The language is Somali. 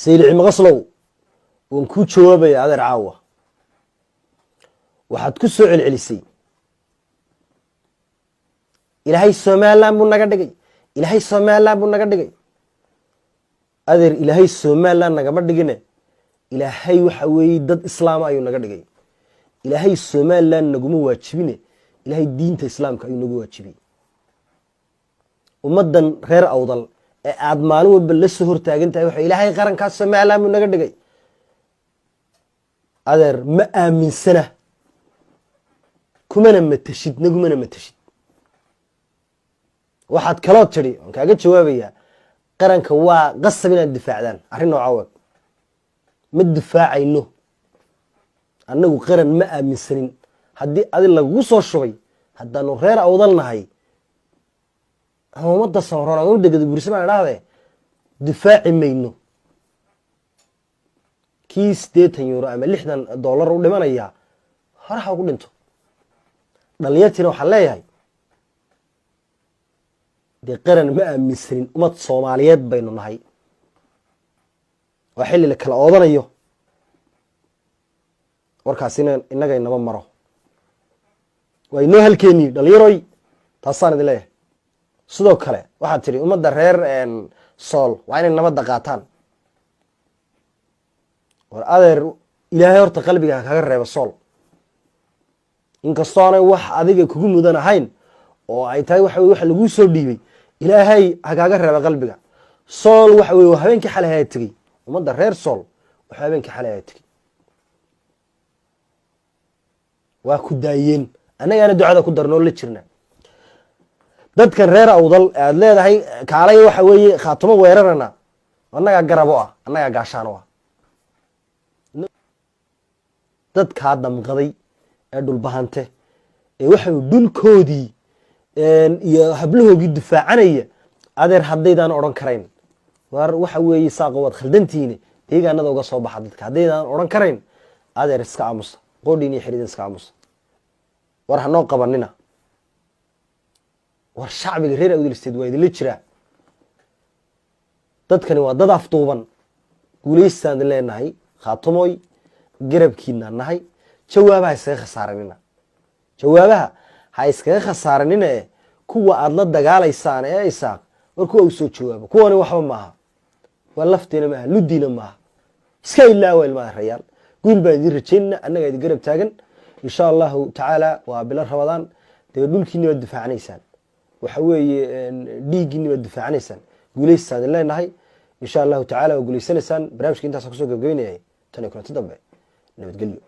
Saylici Maqaslow, waan kuu jawaabaya, adeer. Caawa waxaad ku soo celcelisay "Ilaahay Somaliland buu naga dhigay, Ilaahay Somaliland buu naga dhigay." Adeer, Ilaahay Somaliland nagama dhigine, Ilaahay waxa weeye dad islaama ayuu naga dhigay. Ilaahay Somaliland naguma waajibine, Ilaahay diinta islaamka ayuu nagu waajibiyey. Ummaddan reer Awdal ee aad maalin walba la soo hortaagan tahay waxa "Ilaahay qarankaas Somaliland buu naga dhigay", adeer, ma aaminsana, kumana matashid, nagumana matashid. Waxaad kaloo tidhi, waan kaaga jawaabayaa, qaranka waa qasab inaad difaacdaan. Arrin nooca weg ma difaacayno annagu, qaran ma aaminsanin. Haddii adi lagugu soo shubay, haddaanu reer Awdal nahay ama ummadda Samroon ama ummadda Gadabuurse baan idhahde, difaaci mayno. Kii €80 ama $60 u dhimanaya hore ha ugu dhinto. Dhalinyartiina waxaan leeyahay, dee qaran ma aaminsanin, ummad Soomaaliyeed baynu nahay. Waa xilli la kala oodanayo, warkaasina innaga inama maro, waa inoo halkeenii. Dhalinyaroy, taasaan idin leeyahay. Sidoo kale waxaad tidhi ummadda reer Sool waa inay nabadda qaataan. War adeer, Ilaahay horta qalbiga ha kaga reebo Sool, inkastoo aanay wax adiga kugu mudan ahayn oo ay tahay waxa wey waxa laguu soo dhiibay, Ilaahay ha kaaga reeba qalbiga Sool. Waxa weye waa habeenkii xalay ayaa tegey, ummadda reer Sool waxa habeenkii xalay ayaa tegey waa ku daayeen, annagaana ducada ku darnoo la jirna. Dadkan reer Awdal aad leedahay kaalay waxa weeye Khaatumo weerarana, annagaa garabo ah, annagaa gaashaan u ah. Dadkaa damqaday ee Dhulbahante ee waxa dhulkoodii iyo hablahoogii difaacanaya, adeer, haddaydaan odhan karayn war waxa weeye saaqo waad khaldantihiine, deegaanada uga soo baxa dadka, haddaydaan odhan karayn, adeer, iska aamusa, qoodhiin iyo xidhiidin iska aamusa. War hanoo qabanina. War shacbiga reer Awdal State waa idinla jiraa. Dadkani waa dad afduuban. Guulaystaan idin leenahay, Khaatumoy, garabkiinaan nahay. Jawaabaha iskaga khasaaranina, jawaabaha ha iskaga khasaaranina e kuwa aada la dagaalaysaan ee Isaaq, war kuwa u soo jawaabo. Kuwani waxba maaha, waa laftiina maaha, luddiina maaha. Iska ilaawa, ilmaha rayaal. Guul baan idin rajaynana, annagaa idin garab taagan, insha Allahu tacaala. Waa bilo Rabadaan, dee dhulkiini baad difaacanaysaan, waxa weeye dhiiggiini baad difaacanaysaan. Guulaystaan idin leenahay, insha Allahu tacala waa guulaysanaysaan. Barnamijka intaasa kusoo gabagabeynayay. Tan iyo kulanti dambe, nabadgelyo.